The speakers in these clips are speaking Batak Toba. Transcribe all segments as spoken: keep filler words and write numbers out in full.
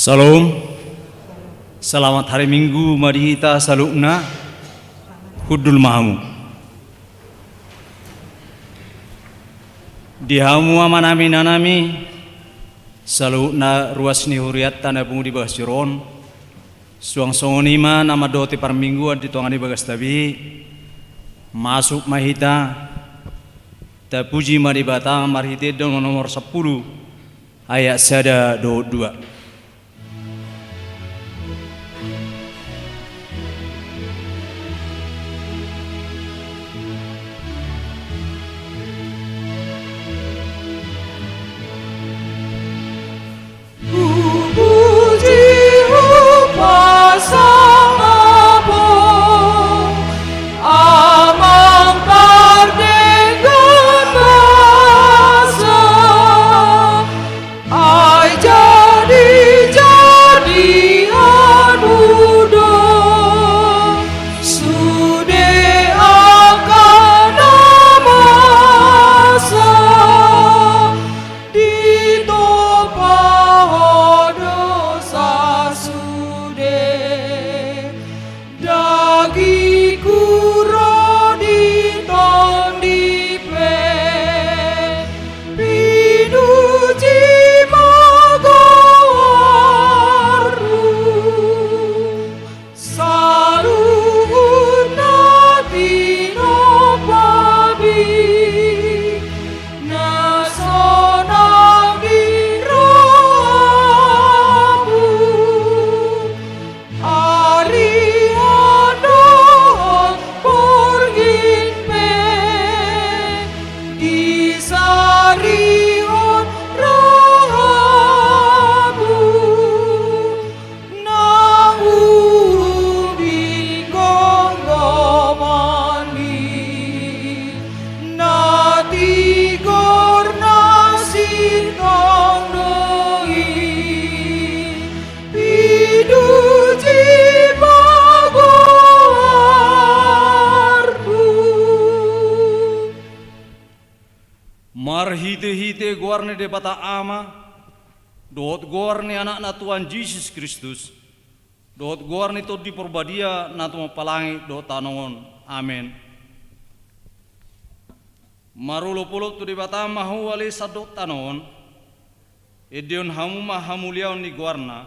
Syalom. Selamat hari Minggu ma di hita saluhutna. Hundul ma hamu. Di hamu amanami, inanami, saluhutna ruas ni hurianta na pungu di bagas joro on. Suang songon i ma na mandohoti parmingguan di tonga ni bagas tabi. Masuk ma hita. Tapuji ma Debata marhite undang nomor sampulu, ayat sada dohot dua. Hupuji, hupasangap Ho, Amang pardenggan basa. Ai jadi-jadianmu do sude angka na masa, ditompa Ho do sasude. Dagingku ro di tondi pe, pinuji ma goarmu. Saluhutna tinompabi, na sonang di rohamu. Ari on dohot borngin pe, disarihon rohamu. Nang ubi gomgoman i, na tigor na sintong do i. Pinuji ma goarmu. Marhite-hite goar ni Debata Ama, dohot goar ni Anakna Tuhan Jesus Kristus, dohot goar ni Tondi Porbadia na tumompa langit dohot tano on. Amen. Marolopolop tu Debata ma ho ale sandok tano on. Endehon hamu ma hamuliaon ni goarna.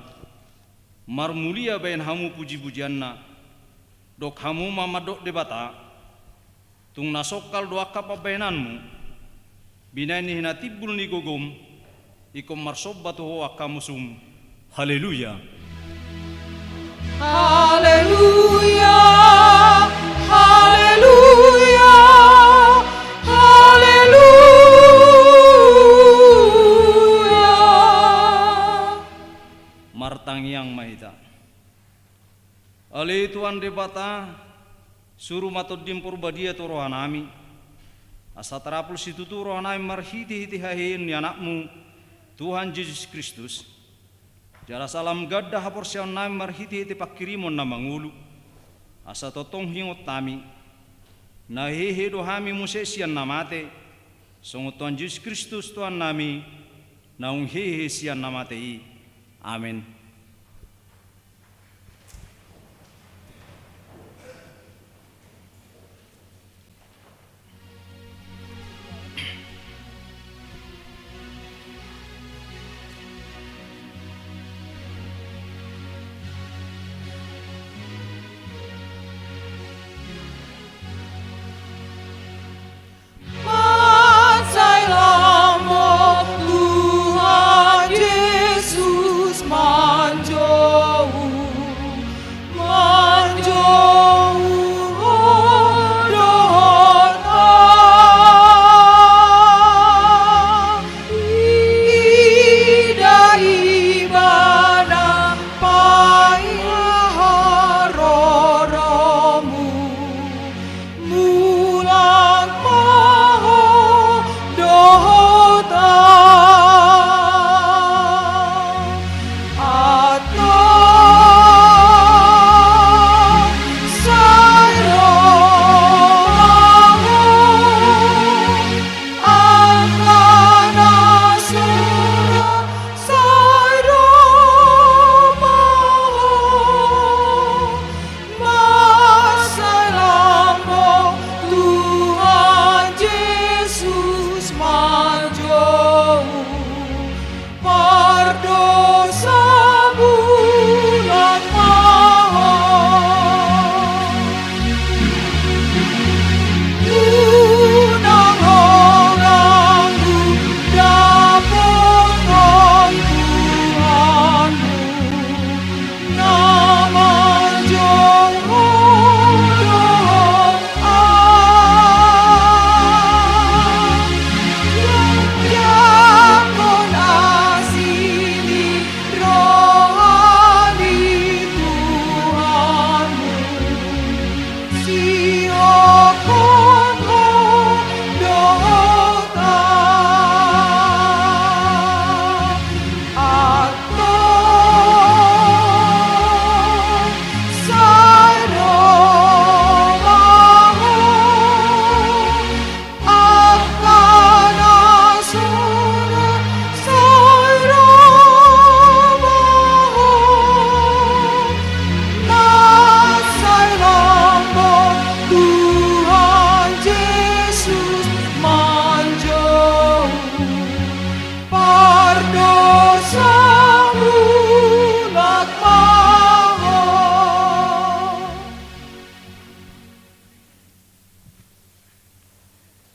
Marmulia bahen hamu pujipujianna. Dok hamu ma mandok Debata. Tung na songkal do angka pambahenanmu. Binahen ni hinatimbul ni gogom. Ingkon marsomba tu ho angka musum. Haleluya. Haleluya. Haleluya. Haleluya. Martangiang ma hita. Ale Tuhan Debata, suru ma Tondim Porbadia tu rohanami, asa tarapul situtu rohanami marhitehite haheheon ni Anakmu, Tuhan Jesus Kristus. Jala asa lam ganda haporseaonnami marhitehite panghirimon na mangolu, asa tongtong huingot hami, na hehe do hami muse sian na mate, songon Tuhan Jesus Kristus Tuhannami, naung hehe sian na mate i. Amen. Mansai lam Ho Tuhan Jesus, ma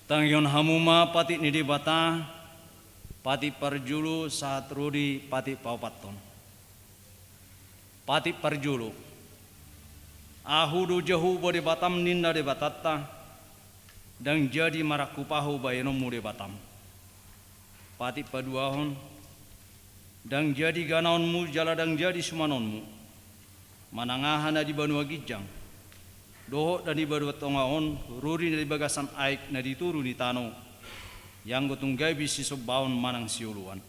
Tangihon hamu ma patik ni Debata, patik parjolo sahat ro di patik paopathon. Patik parjolo. Ahu do Jahowa Debatam, ninna Debatanta, ndang jadi marangkup Ahu baenonmu Debatam. Patik paduahon. Ndang jadi ganaonmu jala ndang jadi sumanonmu, manang aha na di banua ginjang dohot na di banua tonga on, rodi na di bagasan aek na di toru ni tano, ianggo tung gabe sisombaon manang sioloan.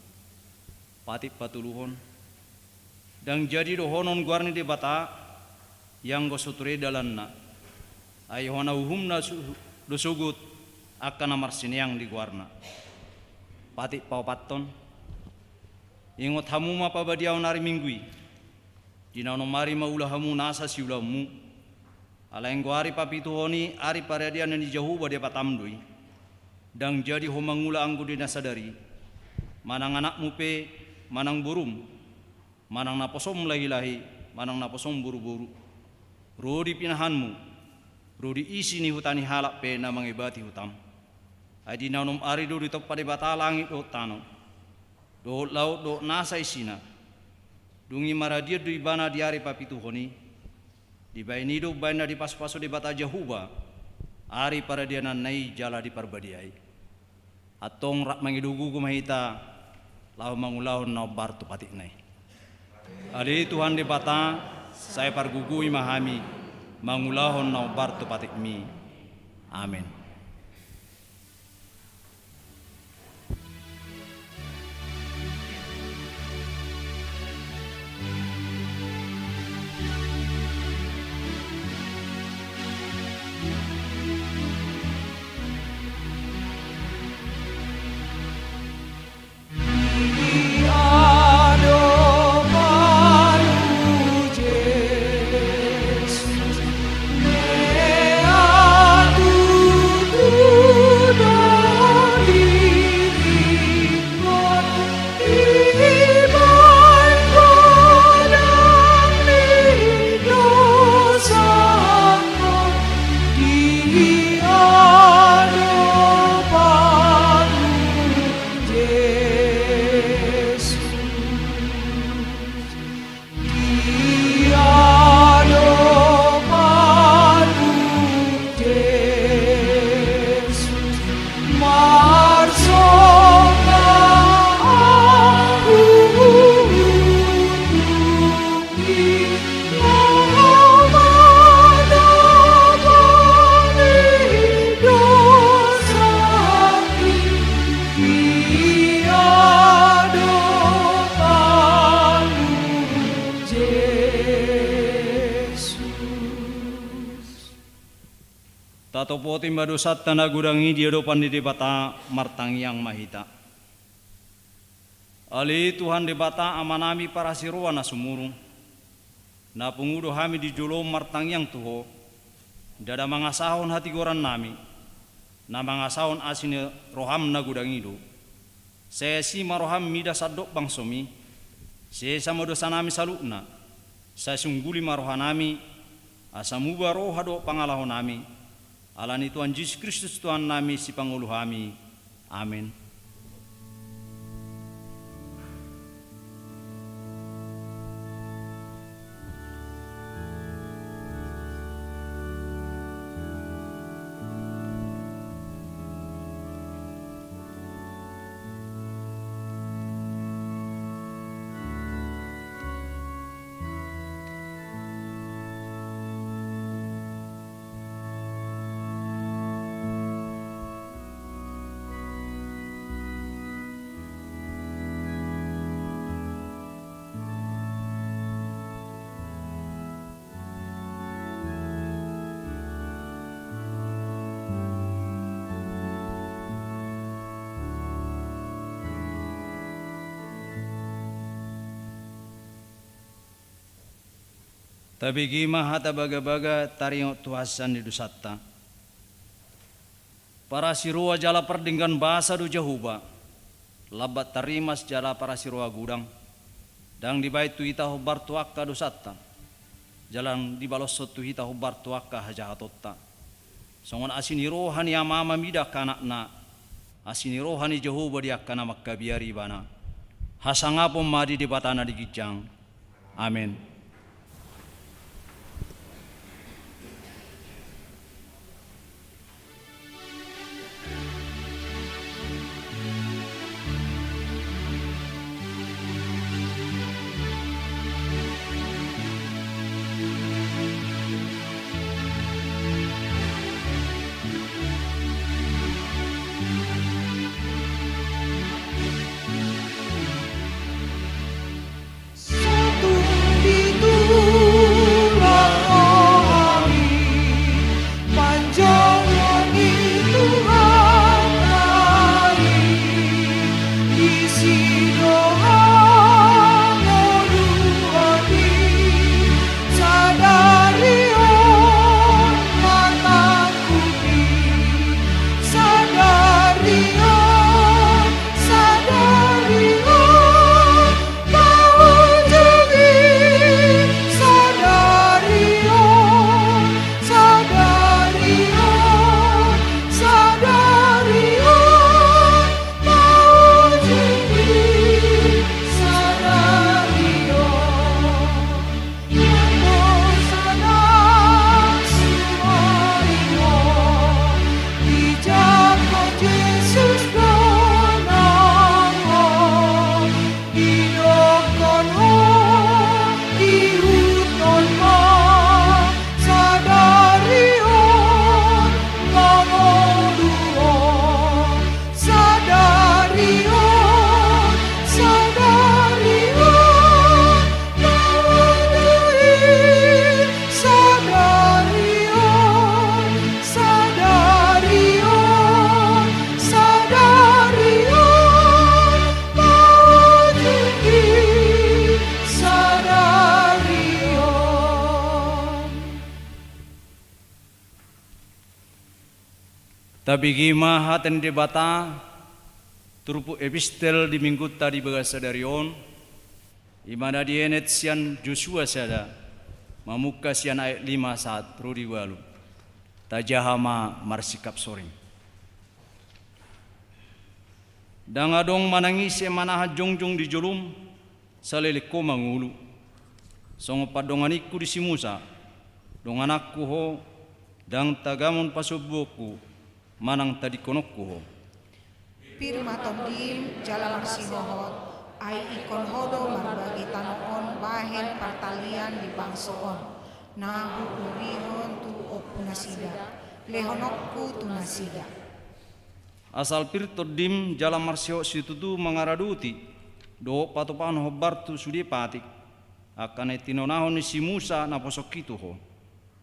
Patik patoluhon. Ndang jadi dohonon goar ni Debata, ianggo so ture dalanna, ai hona uhumna su-, do sogot angka na marsineang di goarna. Patik paopathon. Ingot hamu ma pabadiaon ari Minggu i. Di na onom ari ma ula hamu nasa siulaonmu. Alai anggo ari papituhon i ari paradianan ni Jahowa Debatam do i. Ndang jadi ho mangula anggo di na sadari, manang anakmu pe, manang borum, manang naposom lahilahi, manang naposom boruboru, ro di pinahanmu, ro di isi ni huta ni halak pe na mangebati hutam. Ai di na onom ari do ditompa Debata langit dohot tano, dohot laut dohot nasa isina. Dung i maradian do ibana di ari papituhon i. Dibaen i do umbaen na dipasupasu Debata Jahowa ari paradiananna i jala diparbadiai. Antong rap mangido gogo ma hita laho mangulahon na hombar tu patikna i. Ale Tuhan Debata, sai pargogoi ma hami mangulahon na hombar tu patikmi. Amen. Tatopoti ma dosanta na godang i di adopan ni Debata, martangiang ma hita. Ale Tuhan Debata Amanami parasi roha na sumurung, na pungu do hami di joloM martangiang tu Ho, ndada mangasahon hatigorannami, na mangasahon asi ni rohaM na godang i do. Sai asi ma rohaM mida sandok bangsoMi, sesa ma dosanami saluhutna, sai sungguli ma rohanami, asa muba roha dohot pangalahonami, ala ni Tuhan Jesus Kristus Tuhannami sipangolu hami. Amen. Tabege ma hata bagabaga taringot tu hasesaan ni dosanta. Parasi roha jala pardenggan basa do Jahowa, lambat tarimas jala parasi roha godang. Ndang dibaen tu hita hombar tu angka dosanta, jala ndang dibaloshon tu hita hombar tu angka hajahatonta. Songon asi ni roha ni Ama-Ama mida angka anakna, asi ni roha ni Jahowa di angka na mangkabiari ibana. Hasangapon ma di Debata na di ginjang. Amen. Satung di tulang roha mi, manjongoni Tuhan nai, disi do hangoluan i, sadari on martangkup i, sadari on, sadari on, paujungi, sadari on, sadari on, sadari on, paujungi, sadari on. Ia do sada sumaringon, dijangkon Jesus dongan on, didokkon ho, diihuthon ma, sadari on mangolu ho, sadari on, sadari on, mangolu i, sadari on, sadari on, sadari on, paujungi, sadari on. Tabege ma hata ni Debata, turpuk epistel di minggunta di bagasan sadari on, i ma na dienet sian Josua sada, mamungka sian ayat lima sahat ro di ualu. Tajaha ma marsingkap soring. Ndang adong manang ise manahan jongjong di jolom, saleleng ho mangolu. Songon pandonganingku di si Musa, dongananku ho, ndang tagamon pasombuonku, manang tadingkononku ho. Pir ma tondim jala marsihohot, ai ingkon ho do marbagi tano on bahen partalian di bangso on, na huurihon tu ompunasida, lehononku tu nasida. Asal pir tondim jala marsihot situtu mangaradoti dohot patupahon hombar tu sude patik, angka na tinonahon ni si Musa naposongki tu ho.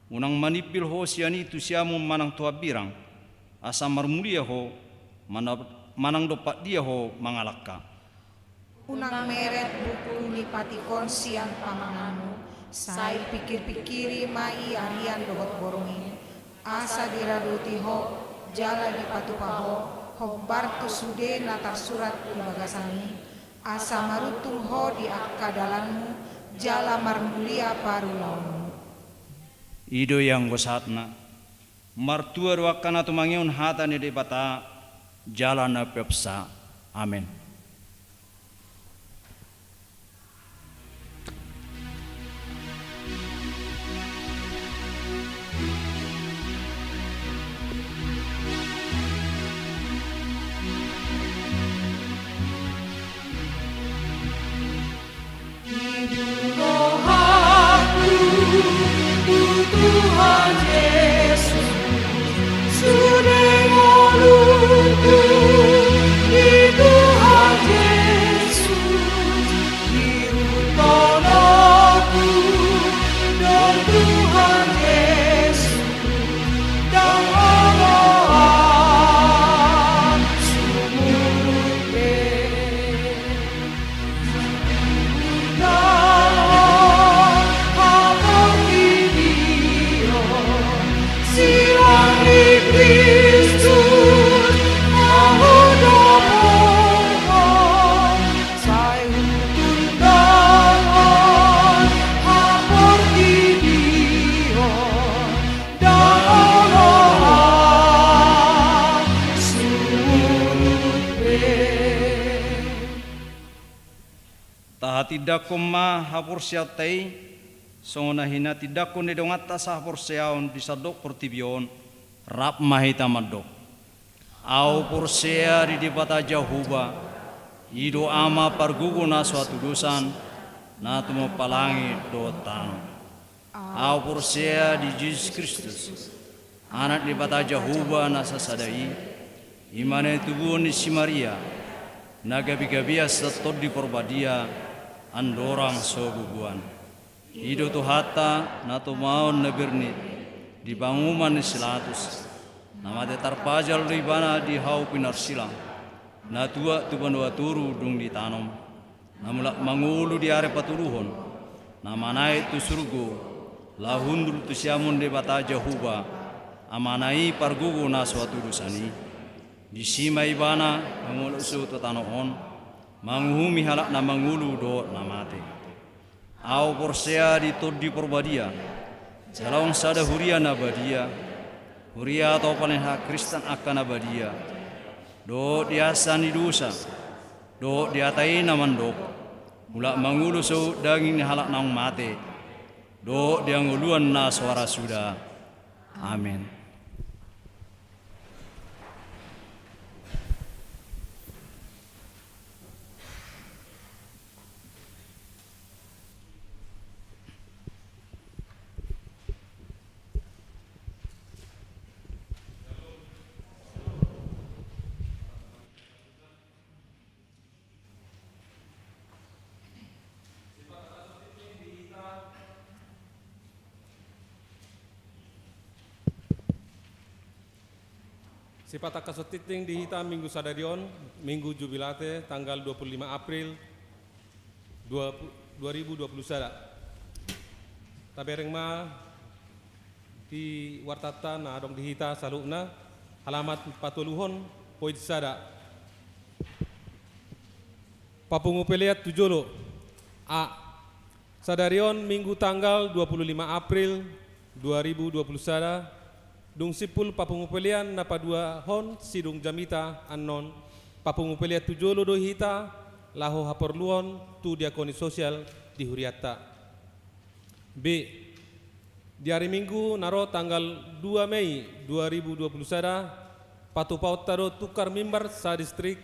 Unang manimbil ho sian i tu siamun manang tu hambirang, asa marmulia ho, mana-, manang dompak dia ho mangalangka. Unang meret buku ni patik on sian pamanganmu, sai pingkirpingkiri ma i arian dohot borngin, asa diradoti ho, jala dipatupa ho, hombar tu sude na tarsurat di bagasan i, asa maruntung ho di angka dalanmu, jala marmulia parulaonmu. I do ianggo sahatna. Martua do angka na tumangihon hata ni Debata, jala na peopsa. Amen. Ibu rohaku tu Tuhan Jesus, sude ngolungku di Tuhan. Hatindangkon ma haporseaonta i, songon na hinatindangkon ni donganta sahaporseaon di sandok portibi on, rap ma hita mandok. Ahu porsea di Debata Jahowa, i do Ama pargogo na so hatudosan, na tumompa langit dohot tano. Ahu porsea di Jesus Kristus, Anak ni Debata Jahowa na sasada i, i ma na itubuhon ni si Maria, na gabegabean sian Tondi Parbadia, andorang so bubuan. I do Tuhanta, na tumaon na bernit, di panguhuman ni si Pilatus, na mate tarpajal do ibana di hau pinarsilang, na tuat tu banua toru dung ditanom, na mulak mangolu di ari patoluhon, na manaek tu surgo, laho hundul tu siamun Debata Jahowa, Amana i pargogo na so hatudosan i. Disi ma ibana mangolu sogot tu tano on, manguhumi halak na mangolu dohot na mate. Ahu porsea di Tondi Parbadia, jala on sada huria na badia, huria atau pale hakristen angka na badia, dohot di asa ni dosa, dohot di hata i na mandok, mulak mangolu sogot daging ni halak naung mate, dohot di hangoluan na so ra suda. Amen. Sipata kasontinting di hita minggu sadari on, Minggu Jubilate, tanggal dua puluh lima April dua, dua ribu dua puluh sada. Tabereng ma di wartanta na adong di hita saluhutna, halaman patoluhon, poin sada. Papungu pelean tu jolo. A. Sadari on Minggu tanggal dua puluh lima April dua ribu dua puluh sada, dung simpul papungu pelean na paduahon sidung jamita annon, papungu pelean tu jolo do hita laho haporluhon tu diakoni sosial di hurianta. B. Di ari Minggu na ro tanggal dua Mei dua ribu dua puluh sada, patupaonta do tungkar mimbar sadistrik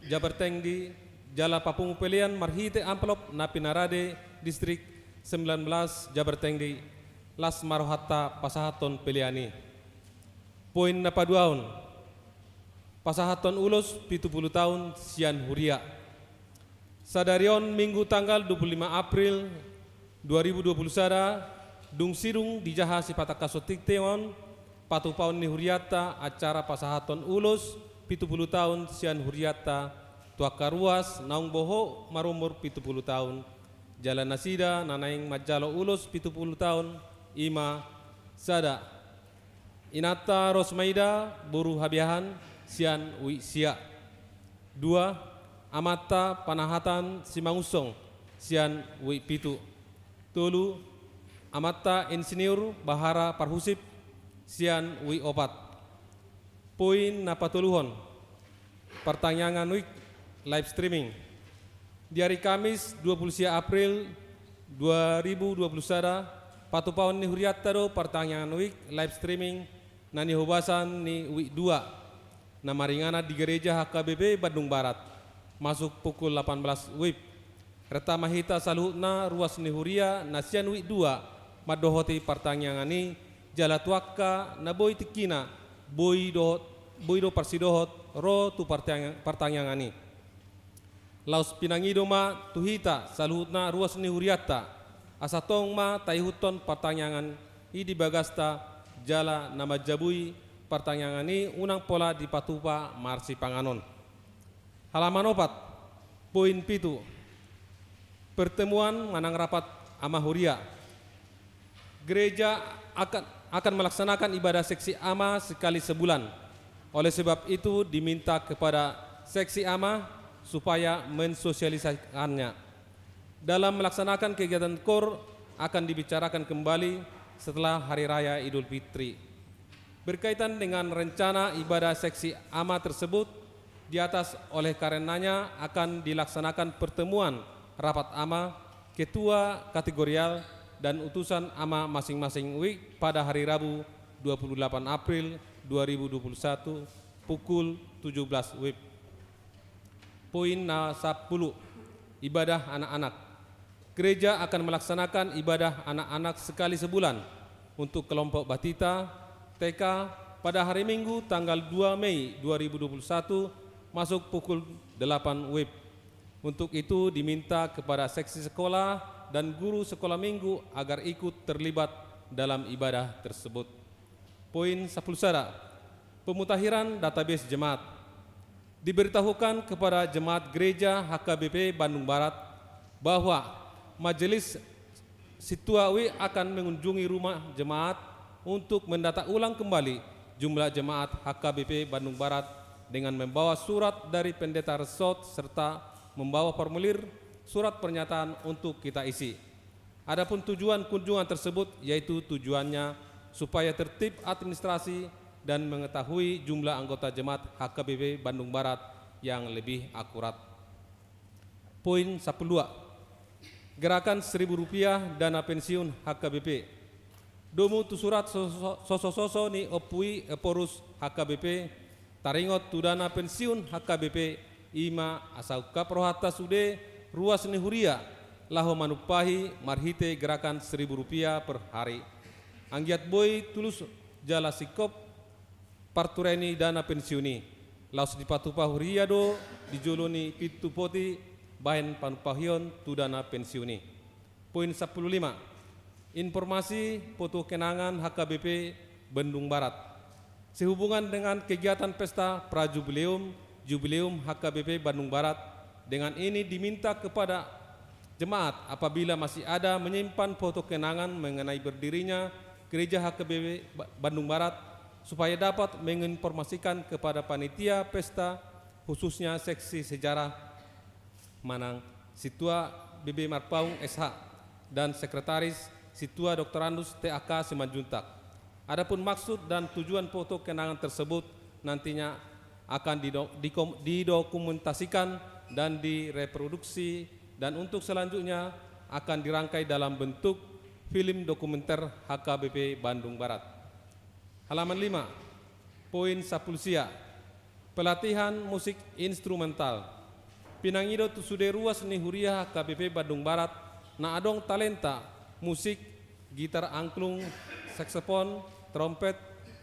Jabartengdi, jala papungu pelean marhite amplop na pinarade distrik sembilan belas Jabartengdi, las ma rohanta pasahathon pelean i. Poin na paduahon, pasahathon ulos pitu pulu taon sian huria. Sadari on Minggu tanggal dua puluh lima April dua ribu dua puluh sada, dung sidung dijaha sipata kasontinting on, patupaon ni hurianta acara pasahathon ulos pitu pulu taon sian hurianta tu angka ruas naung bohok marumur pitu pulu taon, jala nasida na naeng manjalo ulos pitu pulu taon, i ma: sada, inanta Rosmaida boru Habiahan sian Uik Sia. Dua, amanta Panahatan Simangunsong sian Uik Pitu. Tolu, amanta Insinyur Bahara Parhusip sian Uik Opat. Poin na patoluhon, partangiangan Uik live streaming. Di ari Kamis dua pulu sia April dua ribu dua pulu sada, patupaon ni hurianta do partangiangan Uik live streaming na nihobasan ni Uik Dua, na maringanan di Gereja H K B P Bandung Barat, masuk pukul lapan belas W I B. Renta ma hita saluhutna ruas ni huria na sian Uik Dua mandohoti partangiangan i, jala tu angka na boi tingkina, boi dohot, boi do parsidohot ro tu partangiang-, partangiangan i. Laos pinangido ma tu hita saluhutna ruas ni hurianta, asa tong ma taihuthon partangiangan i di bagasta, jala na manjabui partangiangan i unang pola dipatupa marsipanganon. Halaman opat, poin pitu. Pertemuan manang rapat ama huria. Gereja akan, akan melaksanakan ibadah seksi ama sekali sebulan. Oleh sebab itu, diminta kepada seksi ama supaya mensosialisasikannya. Dalam melaksanakan kegiatan kor akan dibicarakan kembali setelah Hari Raya Idul Fitri. Berkaitan dengan rencana ibadah seksi ama tersebut, di atas oleh karenanya akan dilaksanakan pertemuan rapat ama, ketua kategorial, dan utusan ama masing-masing W I K pada hari Rabu dua puluh delapan April dua ribu dua puluh satu pukul tujuh belas W I B. Poin na sampulu, ibadah anak-anak. Gereja akan melaksanakan ibadah anak-anak sekali sebulan untuk kelompok batita, T K, pada hari Minggu tanggal dua Mei dua ribu dua puluh satu masuk pukul delapan W I B. Untuk itu diminta kepada seksi sekolah dan guru sekolah minggu agar ikut terlibat dalam ibadah tersebut. Poin sampulu sada, pemutahiran database jemaat. Diberitahukan kepada jemaat gereja H K B P Bandung Barat bahwa majelis sintua W I akan mengunjungi rumah jemaat untuk mendata ulang kembali jumlah jemaat H K B P Bandung Barat dengan membawa surat dari pendeta resort serta membawa formulir surat pernyataan untuk kita isi. Adapun tujuan kunjungan tersebut yaitu tujuannya supaya tertib administrasi dan mengetahui jumlah anggota jemaat H K B P Bandung Barat yang lebih akurat. Poin sampulu dua, gerakan seribu rupiah dana pensiun H K B P. Domu tu surat sosososo ni Ompu I Ephorus H K B P, taringot tu dana pensiun H K B P, i ma asa ungkap rohanta sude ruas ni huria laho manumpahi marhite gerakan seribu rupiah per hari. Anggiat boi tulus jala singkop parturena dana pensiun i. Laos dipatupa huria do di jolo ni pintu poti bahen panumpahion tu dana pensiun i. Poin sampulu lima, informasi foto kenangan H K B P Bandung Barat. Sehubungan dengan kegiatan pesta prajubileum, jubileum H K B P Bandung Barat, dengan ini diminta kepada jemaat apabila masih ada menyimpan foto kenangan mengenai berdirinya Gereja H K B P Ba-, Bandung Barat, supaya dapat menginformasikan kepada panitia pesta, khususnya seksi sejarah manang Sintua B B Marpaung S H dan sekretaris Sintua Doktorandus T A K Simanjuntak. Adapun maksud dan tujuan foto kenangan tersebut nantinya akan dido-, dikom-, didokumentasikan dan direproduksi, dan untuk selanjutnya akan dirangkai dalam bentuk film dokumenter H K B P Bandung Barat. Halaman lima, poin sampulu sia, pelatihan musik instrumental. Pinangido tu sude ruas ni huria H K B P Bandung Barat na adong talenta musik, gitar angklung, saksofon, trompet,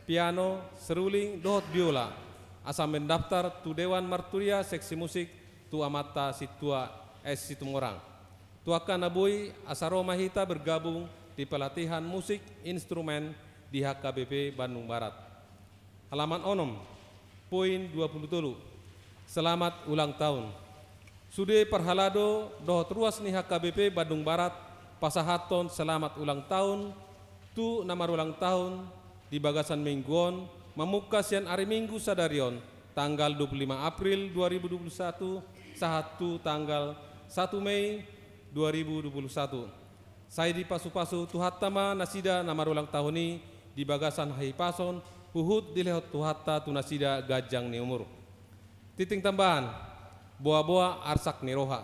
piano, seruling, dohot biola, asa mendaftar tu Dewan Marturia Seksi Musik tu Amanta Sintua S Situmorang. Tu angka na boi, asa ro ma hita bergabung di pelatihan musik instrumen di H K B P Bandung Barat. Halaman onom, poin dua pulu tolu. Selamat ulang tahun. Sude parhalado dohot ruas ni H K B P Bandung Barat pasahathon selamat ulang tahun tu na marulang tahun di bagasan minggu on, mamungka sian ari Minggu sadari on, tanggal dua pulu lima April dua ribu dua pulu satu, sahat tu tanggal satu Mei dua ribu dua pulu satu. Sai dipasupasu Tuhanta ma nasida na marulang tahun i di bagasan hahipason, huhut dilehon Tuhanta tu nasida ganjang ni umur. Tintin tambahan, boaboa arsak ni roha.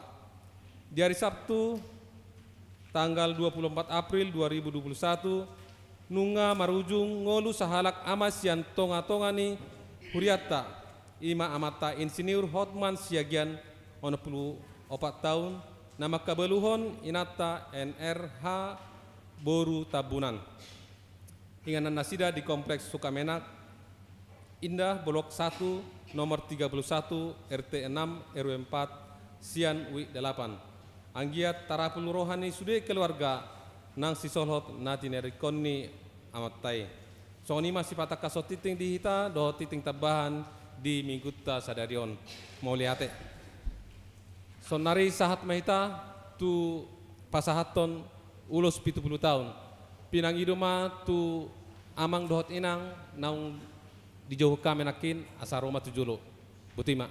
Di ari Sabtu, tanggal dua pulu opat April dua ribu dua pulu satu, nunga marujung ngolu sahalak ama sian tongatonga ni hurianta, i ma Amanta Insinyur Hotman Siagian, onom pulu opat taon, na mangkabaluhon inanta N R H boru Tambunan. Inganan nasida di Kompleks Sukamenak Indah, Blok satu, nomor tiga puluh satu, R T enam, R W empat, sian W I K delapan. Anggiat tarapul roha ni sude keluarga nang sisolhot na tinadingkon ni amanta i. Songon i ma sipata tangkas tintin di hita dohot tintin tambahan di minggunta sadari on. Mauliate. Saonnari sahat ma hita tu pasahathon ulos pitu pulu taon. Pinangido ma tu amang dohot inang naung dijouhon hami nangkin, asa ro ma tu jolo. Boti ma.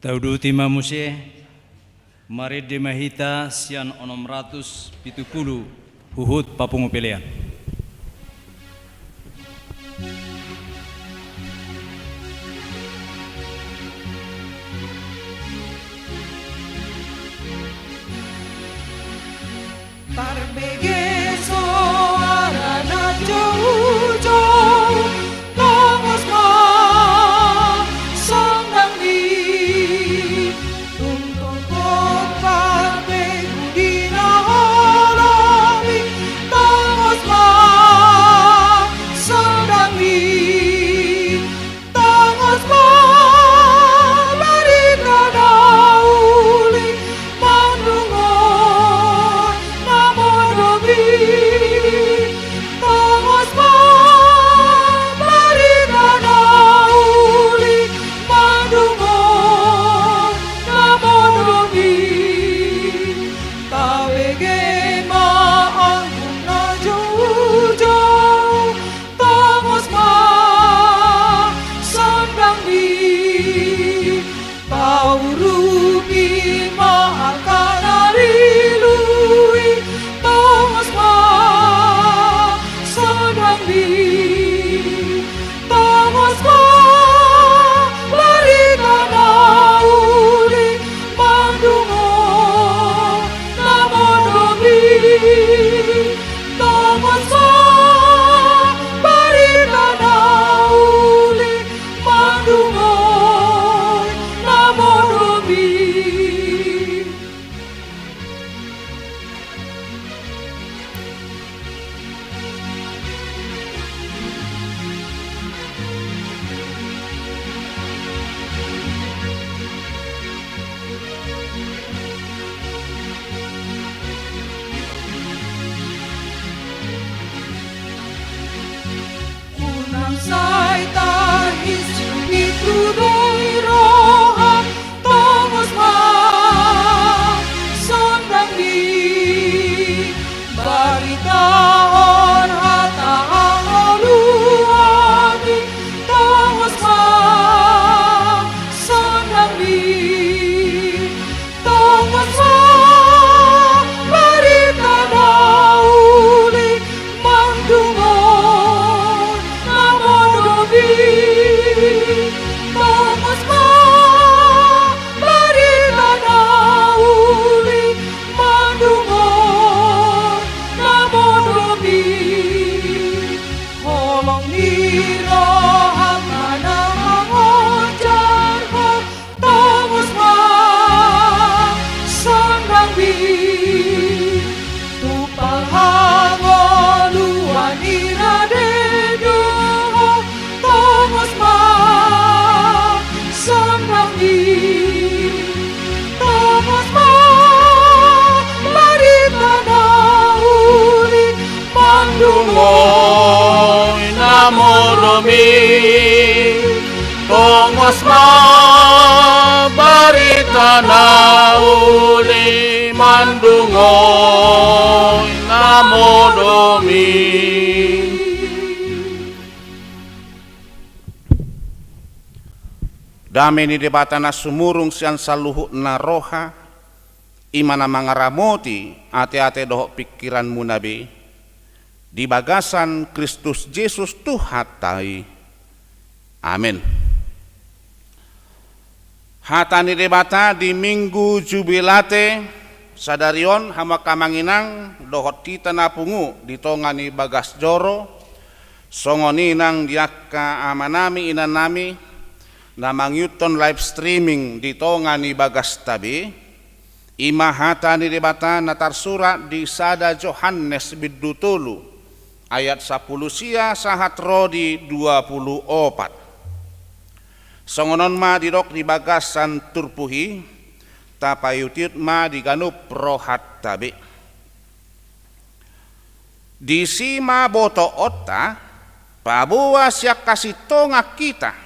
Tauduti ma muse, marende ma hita sian onom ratus pitu pulu huhut papungu pelean. Tarbege soara na joujou, tongos ma sondangi. Tungtungkon tarbegu di na holong i, tongos ma sondangi. Tongos ma barita na uli mandungoi na modom i. Tongos ma barita na uli mandungoi na modom i. Tabege ma anggun na joujou, tongos ma sondangi. Taurupi ma angka na lilu i, tongos ma sondangi. Tongos ma barita na uli mandungoi na modom i. Tongos ma barita na uli mandungoi na modom i. Unang sai tahinsu pintu ni roha, tongos ma sondangi. Baritahon hata hangoluan i, tongos ma sondangi. Tongos ma barita na uli mandungoi na modom i. Tongos ma barita na uli mandungoi na modom i. Holong ni roham ma na mangonjar ho, tongos ma sondangi. Tumpal hangoluan i rade do ho, tongos ma sondangi. Tongos ma barita na uli mandungoi na modom i. Tongos ma barita na uli mandungoi na modom i. Dame ni Debata na sumurung sian saluhutna roha, i ma na mangaramoti ateate dohot pingkiranmuna be, di bagasan Kristus Jesus Tuhanta i. Amen. Hata ni Debata di Minggu Jubilate sadari on, hamu angka amang inang dohot hita na pungu di tonga ni bagas joro, songon i nang di angka amanami inanami na mangihuthon live streaming di tonga ni bagasta be, i ma hata ni Debata na tarsurat di sada Johannes bindu tolu ayat sampulu sia sahat ro di dua pulu opat. Songon on ma didok di bagasan turpuk i, tapaihutihut ma di ganup rohanta be. Disi ma botoonta paboa sian hasintongan hita,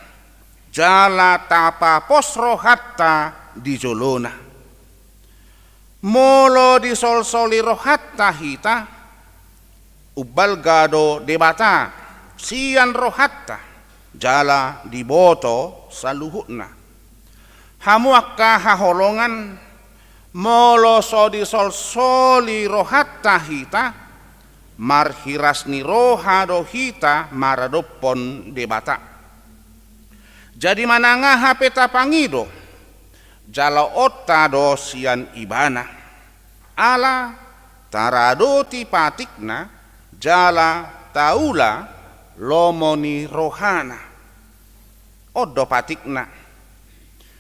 jala tapapos rohanta di jolona. Molo disolsoli rohanta hita, umbalga do Debata sian rohanta, jala diboto saluhutna. Hamu angka haholongan, molo so disolsoli rohanta hita, marhiras ni roha do hita maradophon Debata. Jadi manang aha pe tapangido, jaloonta do sian Ibana. Ala taradoti patikna, jala taula lomo ni rohana. On do patikna.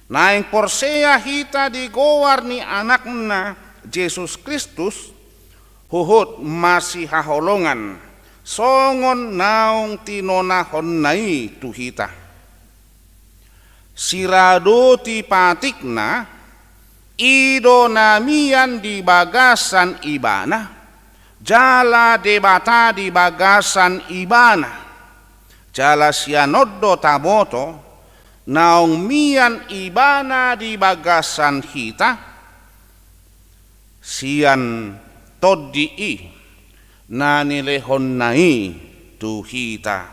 Naeng porsea hita di goar ni Anakna Jesus Kristus, huhut masihaholongan, songon naung tinonahonna i tu hita. Siradoti patikna, i do na mian di bagasan Ibana, jala Debata di bagasan Ibana. Jala sian on do taboto, naung mian Ibana di bagasan hita, sian Tondi i, na nilehonna i tu hita,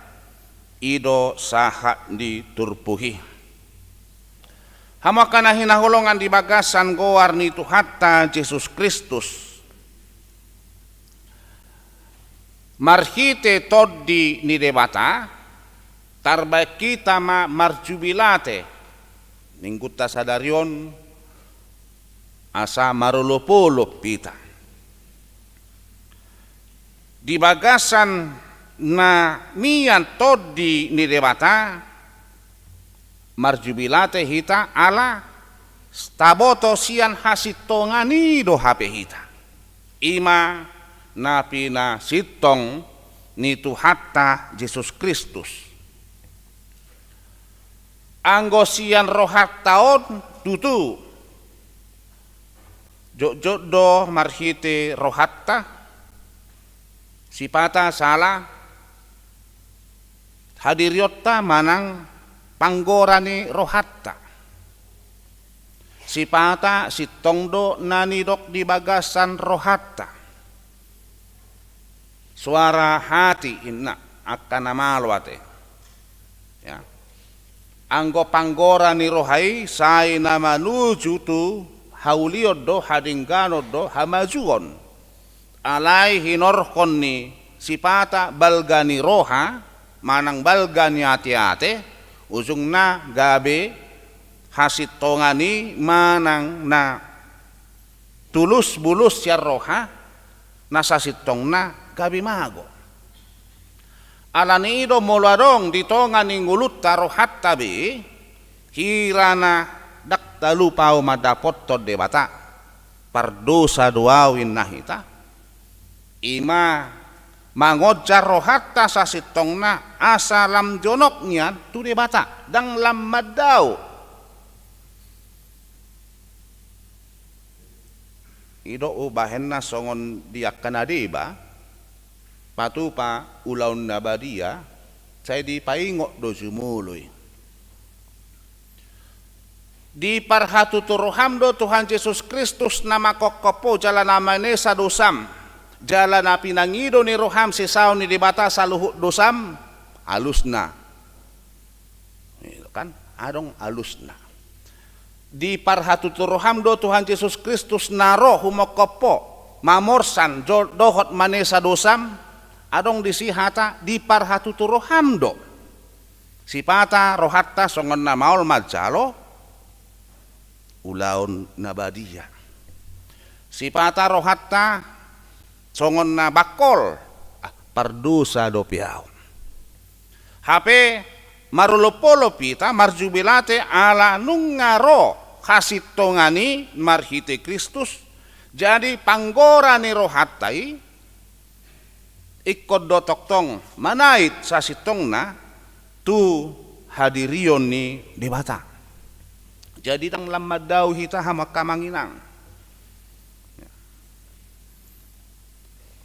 i do sahat ni turpuk i. Hamu angka na hinaholongan di bagasan goar ni Tuhanta Jesus Kristus. Marhite Tondi ni Debata, tarbaen hita ma marjubilate, minggunta sadari on, asa marolopolop hita. Di bagasan na mian Tondi ni Debata, marjubilate hita ala taboto sian hasintongan i do hape hita. I ma na pinasintong ni Tuhanta Jesus Kristus. Anggo sian rohanta on tutu, jotjot do marhite rohanta, sipata sala hadirionta manang panggora ni rohanta. Sipata sintong do na nidok di bagasan rohanta. Suara hati inna, angka na malo ate. Ya. Anggo panggora ni roha i sai na manuju tu haulion do, hadengganon do, hamajuon. Alai hinorhon ni sipata balga ni roha, manang balga ni ateate, ujungna gabe hasintongan i manang na tulus bulus sian roha, na sasintongna gabe mago. Alani i do molo adong di tonga ni ngolunta rohanta be, hira na ndang talup ahu mandapothon Debata, pardosa do ahu inna hita, i ma mangonjar rohanta sasintongna asa lam jonok nian tu Debata, ndang lam mandao. I do umbahenna songon di angka na deba, patupa ulaon na badia, sai dipaingot do jumolo i. Diparhatutu roham do Tuhan Jesus Kristus na mangkophop ho jala na manesa dosam, jala na pinangido ni roham sisaon ni Debata saluhut dosam, alusna. Itu kan, adong alusna. Diparhatutu roham do Tuhan Jesus Kristus na ro humongkophop ho, mamorsan jo-, dohot manesa dosam, adong disi hata diparhatutu roham do. Sipata rohanta songon na maol manjalo ulaon na badia. Sipata rohanta songon na bangkol, ah, pardosa dope ahu. Hape marolopolop hita marjubilate ala nunga ro hasintongan i marhite Kristus, jadi panggora ni rohanta i ingkon do tongtong manait sasintongna tu hadirion ni Debata. Jadi ndang lam mandao hita hamu angka amang inang.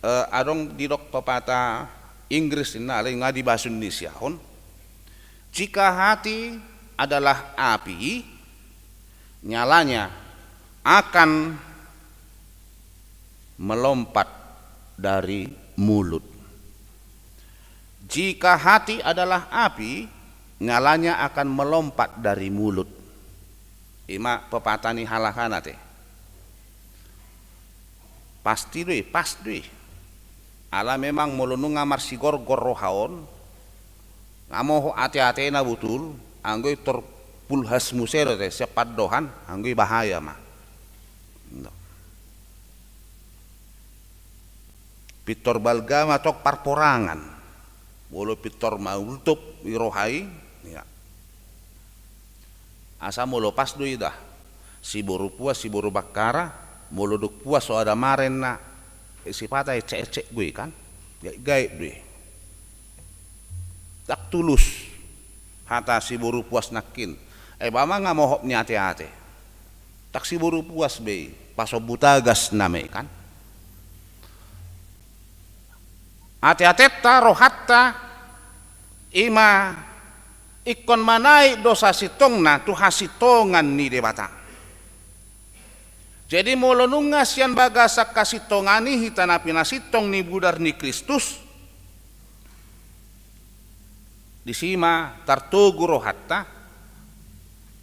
Eh, adong didok pepatah Inggris inna, alai nga di bahasa Indonesia on. Jika hati adalah api, nyalanya akan melompat dari mulut. Jika hati adalah api, nyalanya akan melompat dari mulut. Ima pepatah ni halak an ate. Pasti do i, pas do i. Ala memang molo nunga marsigorgor roha on, nga moho ate-ate na botul, anggo i tor pulhas muse do ate, sian pandohan, anggo i bahaya ma. Pintor balga ma tong parporangan. Molo pintor maultup i roha i, ya. Asa molo pas do i da. Siboru puas, siboru bakkara, molo dung puas so ada maren na, eh, sipata ecek-ecek do i kan. Gaib-gaib do i. Ndang tulus hata siboru puas nangkin. Eh, ba ma nga mohop ni ate-ate. Ndang siboru puas be i, pasombu tagas nama i kan. Ate-atenta, rohanta, ima ingkon manaek do sasintongna tu hasintongan ni Debata. Jadi molo nunga sian bagasan hasintongan i hita na pinasintong ni mudar ni Kristus, disi ma tartogu rohanta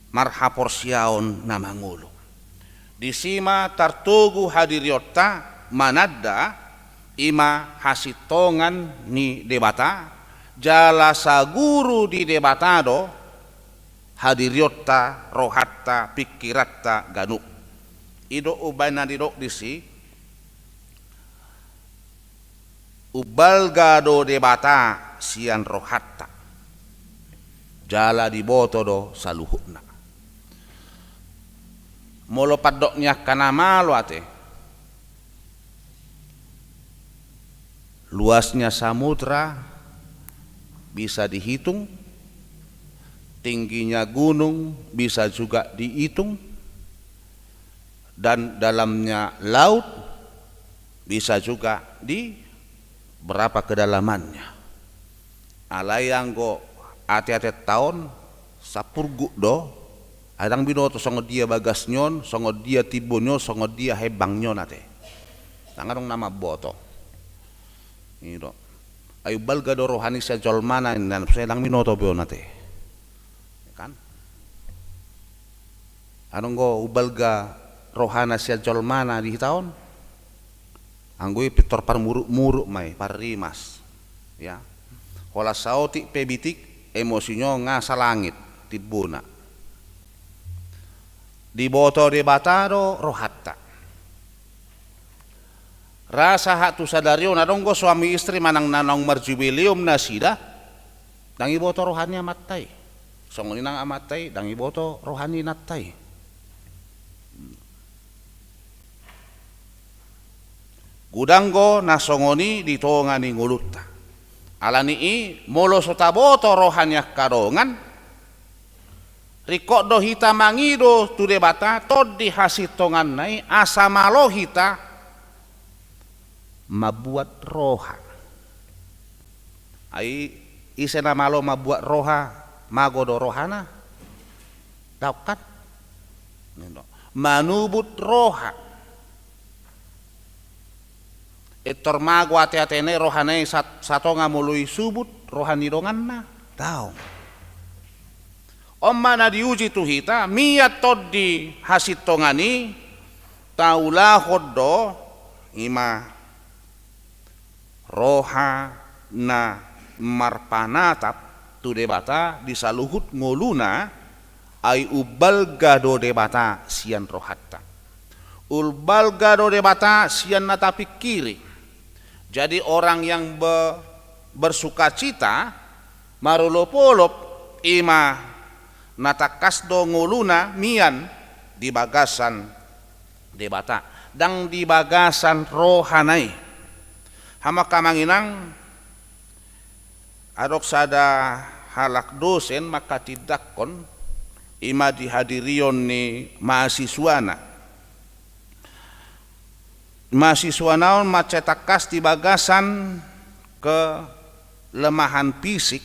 marhaporseaon na mangolu. Disi ma tartogu hadirionta mananda ima hasintongan ni Debata, jala saguru di Debata do hadirionta, rohanta, pingkiranta ganup. I do umbaen na didok disi, umbalga do Debata sian rohanta, jala diboto do saluhutna. Molo pandok ni angka na malo ate, luasnya samudra bisa dihitung, tingginya gunung bisa juga dihitung, dan dalamnya laut bisa juga di berapa kedalamannya. Alai anggo ate-atenta on, sapurguk do, ai ndang binoto songon dia bagas ni on, songon dia timbo ni on, songon dia hembang ni on ate. Ndang adong na mamboto. I do. Ai umbalga do rohana sian jolmana, ninna, sai ndang binoto be on ate. Kan? Adong do umbalga rohana sian jolmana di hita on. Anggo i pintor parmuruk-muruk ma i, parrimas. Ya. Holan saotik pe bitik, emosina nga salangit timbona. Diboto Debata do rohanta. Ra sahat tu sadari on adong do suami istri manang na naung marjubileum nasida, ndang diboto roha ni amanta i. Songon i nang amanta i, ndang diboto roha ni inanta i. Godang do na songon i di tonga ni ngolunta. Ala ni i, molo so taboto roha ni angka dongan, ringkot do hita mangido tu Debata tondi hasintonganna i asa malo hita mambuat roha. Ai ise na malo mambuat roha, mago do rohana? Daong kan? Manubut roha. Pintor mago ate-atena i, rohana i sat-, satonga molo disubut roha ni donganna? Daong. On ma na diuji tu hita, mian tondi hasintongan i taulahon do ima roha na marpanatap tu Debata di saluhut ngoluna, ai umbalga do Debata sian rohanta. Umbalga do Debata sian na tapingkiri. Jadi orang yang be-, bersukacita, marolop-olop, ima na tangkas do ngoluna mian di bagasan Debata, ndang di bagasan rohana i. Hamu angka amang inang, adong sada halak dosen manghatindanghon, ima di hadirion ni mahasiswana. Mahasiswana on mansai tangkas di bagasan kelemahan fisik,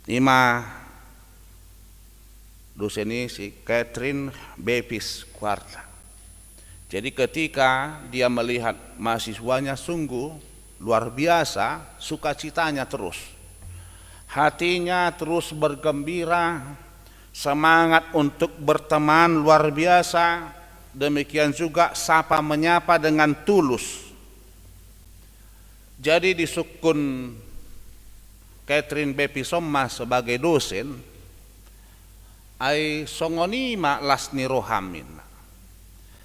ima dosen i si Catherine Bevis Quarta. Jadi ketika dia melihat mahasiswanya, sungguh luar biasa sukacitanya terus. Hatinya terus bergembira, Semangat untuk berteman luar biasa, demikian juga sapa menyapa dengan tulus. Jadi disungkun Catherine Bepison ma sebagai dosen, ai songon i ma las ni roham, ninna.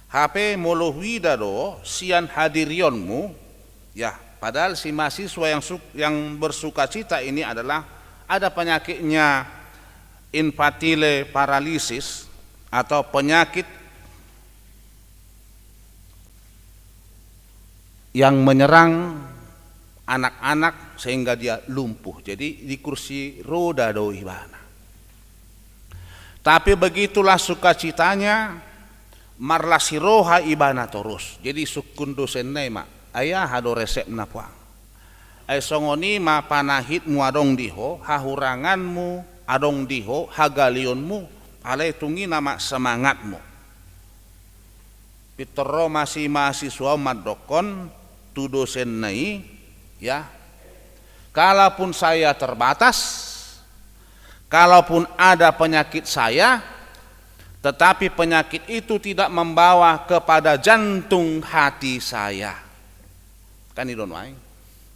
Hape molo huida do sian hadirionmu, ya, padahal si mahasiswa yang su-, yang bersukacita ini adalah ada penyakitnya infantile paralysis atau penyakit yang menyerang anak-anak sehingga dia lumpuh. Jadi di kursi roda do ibana. Tapi begitulah sukacitanya, marlas ni roha ibana torus. Jadi sungkun dosenna i ma, ai aha do resepna puang? Ai songon i ma panahitmu adong di ho, hahuranganmu adong di ho, hagalionmu, alai tung i nama semangatmu. Pintor ro ma si mahasiswa on mandokkon tu dosenna i, ya, kalaupun saya terbatas, kalaupun ada penyakit saya, tetapi penyakit itu tidak membawa kepada jantung hati saya. Kan i do nuaeng.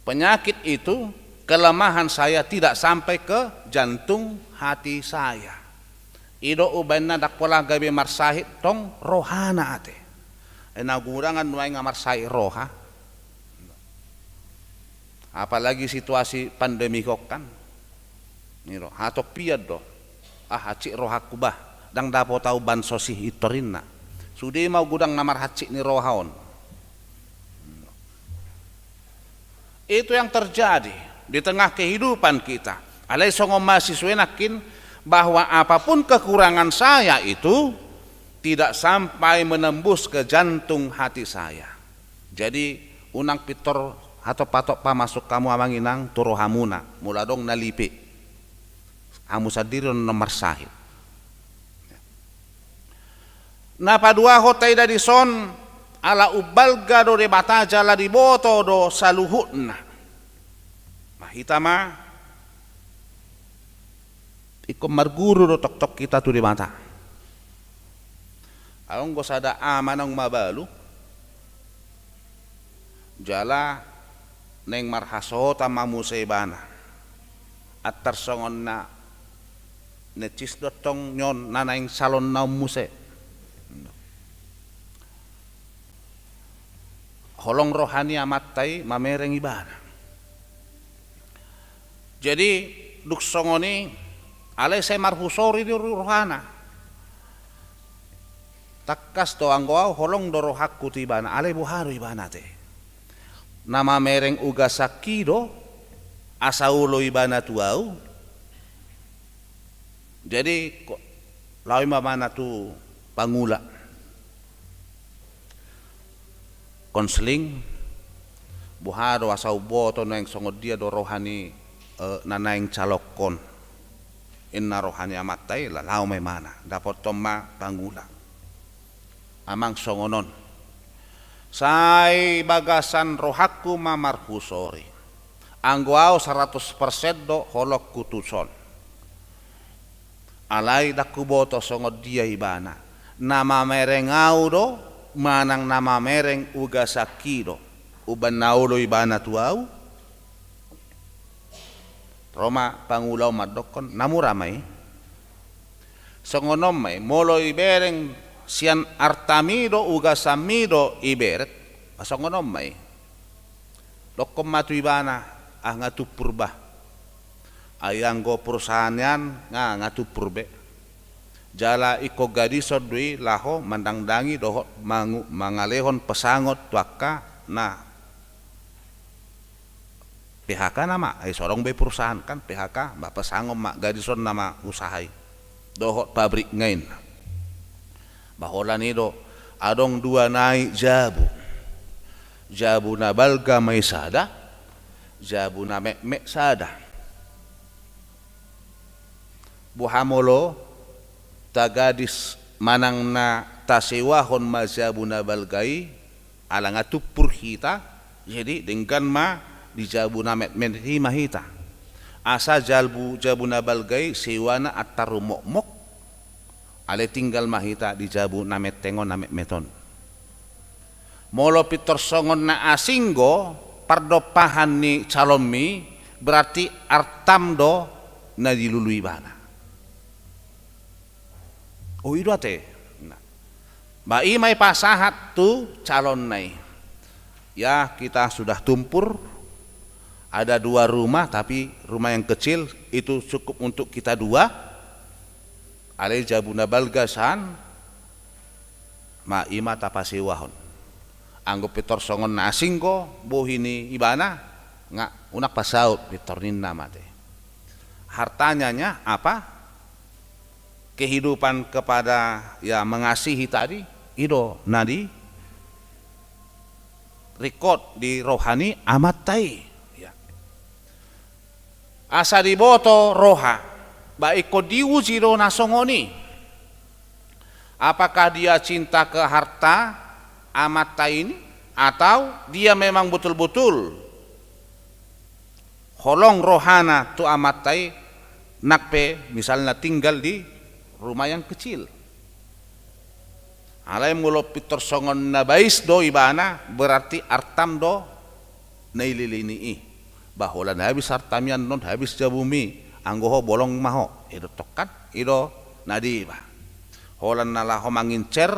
Penyakit itu, kelemahan saya tidak sampai ke jantung hati saya. I do umbahen na ndang pola gabe marsahit tong rohana ate. Ai na godang nuaeng nga marsahit roha. Apalagi situasi pandemi on kan. Ni ro, hatop pian do. Ah, hansit rohangku bah. Ndang dapot au bansos i, pintor ninna. Sude ma godang na marhansit ni roha on. Itu yang terjadi di tengah kehidupan kita. Alai songon mahasiswa i nangkin, bahwa apapun kekurangan saya itu tidak sampai menembus ke jantung hati saya. Jadi unang pintor hatop-hatop pamasuk hamu amang inang tu rohamuna, molo adong na lipe. Hamu sandiri on na marsahit. Na paduahon taida dison, ala umbalga do Debata jala diboto do saluhutna. Nah, hita ma ingkon marguru do tongtong hita tu Debata. Adong do sada ama naung mabalu, jala naeng marhasohotan ma muse ibana. Antar songon na necis do tong nion na naeng salonna on muse. Holong roha ni amanta i mamereng ibana. Jadi dung songon i, alai sai marhusori do rohana. Tangkas do, anggo au holong do rohangku tu ibana, alai boha do ibana ate? Na mamereng ugasanki do, asa olo ibana tu au. Jadi ko-, laho ma ibana tu pangula. Konseling, boha do asa umboto naeng songon dia do roha ni, eh, na naeng calonhon. Inna roha ni amanta i, laho ma ibana, dapothon ma pangula. Amang, songon on. Sai bagasan rohangku ma marhusori. Anggo au saratus persen do holongku tuson. Alai ndang huboto songon dia ibana. Na mamereng au do, manang na mamereng ugasanki do. Umbahen na olo ibana tu au. Ro ma pangula on mandokkon, na mura ma i. Songon on ma i, molo ibereng sian artami do, ugasanmi do ibereng, songon on ma i. Dokkon ma tu ibana, ah, nga tumpur bah. Ai anggo perusahaan an nga, nga tumpur be. Jala ingkon gadison do i laho mandangdangi dohot mangu-, mangalehon pesangon tu angka na P H K nama, ai so adong be perusahaan kan, P H K, ba pesangon ma, gadison nama usaha i. Dohot pabrik nga inna. Ba holan i do, adong dua nai jabu. Jabu na balga ma i sada, jabu na metmet sada. Boha molo tagadis manang na tasewahon ma jabu na balga i, ala nga tumpur hita, jadi denggan ma di jabu na metmet i ma hita. Asa jabu, jabu na balga i sewana antar rumokmok, Alai tinggal ma hita di jabu na meteng on, na metmet on. Molo pintor songon na asing do pardompahan ni calonmi, berarti artam do na dilului ibana. Oh, i do ate. Nah. Ba i ma i pasahat tu calonna i. Ya, kita sudah tumpur. Ada dua rumah, tapi rumah yang kecil itu cukup untuk kita dua. Alai jabu na balga san, ma i ma tapasewahon. Anggo pintor songon na asing do bohi ni ibana, nga unang pasaut pintor ninna ma ate. Hartanya nya apa? Kehidupan kepada, ya, mengasihi tadi, i do na di ringkot di roha ni amanta i. Ya. Asa diboto roha, ba ingkon diuji do na songon i. Apakah dia cinta ke harta amanta ini, atau dia memang betul-betul holong rohana tu amanta i, nang pe misalna tinggal di rumah yang kecil. Alai molo pintor songon na bais do ibana, berarti artam do na dilului i. Ba holan habis artami annon, habis jabumi, anggo ho bolong ma ho. I do tongkan, i do na deba. Holan na laho mangincer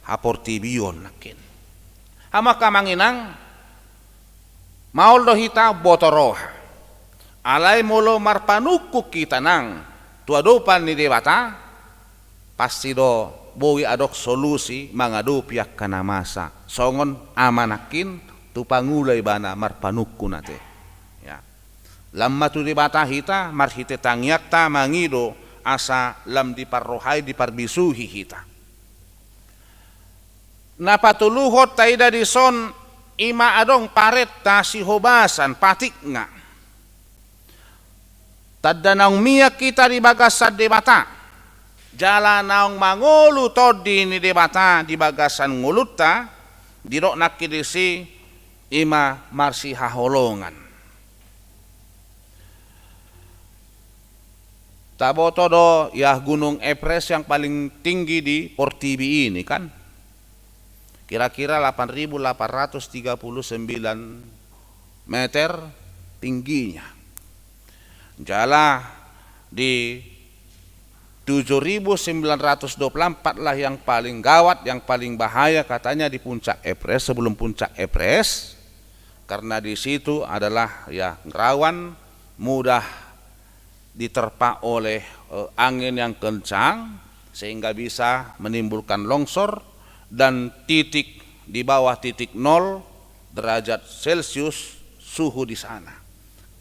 haportibion nangkin. Hamu angka amang inang, maol do hita boto roha. Alai molo marpanungkun hita nang tu adopan ni Debata, pasti do boi adong solusi mangadopi angka na masa. Songon ama nangkin tu pangula ibana marpanungkun ate. Ya. Lam ma tu Debata hita marhite tangiangta mangido asa lam diparrohai, diparbisuhi hita. Na patoluhon taida dison, i ma adong parenta sihobasan, patikna. Tanda naung mian hita di bagasan Debata, jala naung mangolu Tondi ni Debata di bagasan ngolunta, didok nangkin disi, i ma marsihaholongan. Taboto do, ya, Gunung Everest yang paling tinggi di portibi ini, kan? Kira-kira delapan ribu delapan ratus tiga puluh sembilan meter tingginya. Jala di tujuh ribu sembilan ratus dua puluh empat lah yang paling gawat, yang paling bahaya katanya di puncak Everest, sebelum puncak Everest. Karena di situ adalah, ya, rawan, mudah diterpa oleh, eh, angin yang kencang, sehingga bisa menimbulkan longsor, dan titik di bawah titik nol derajat Celcius suhu di sana.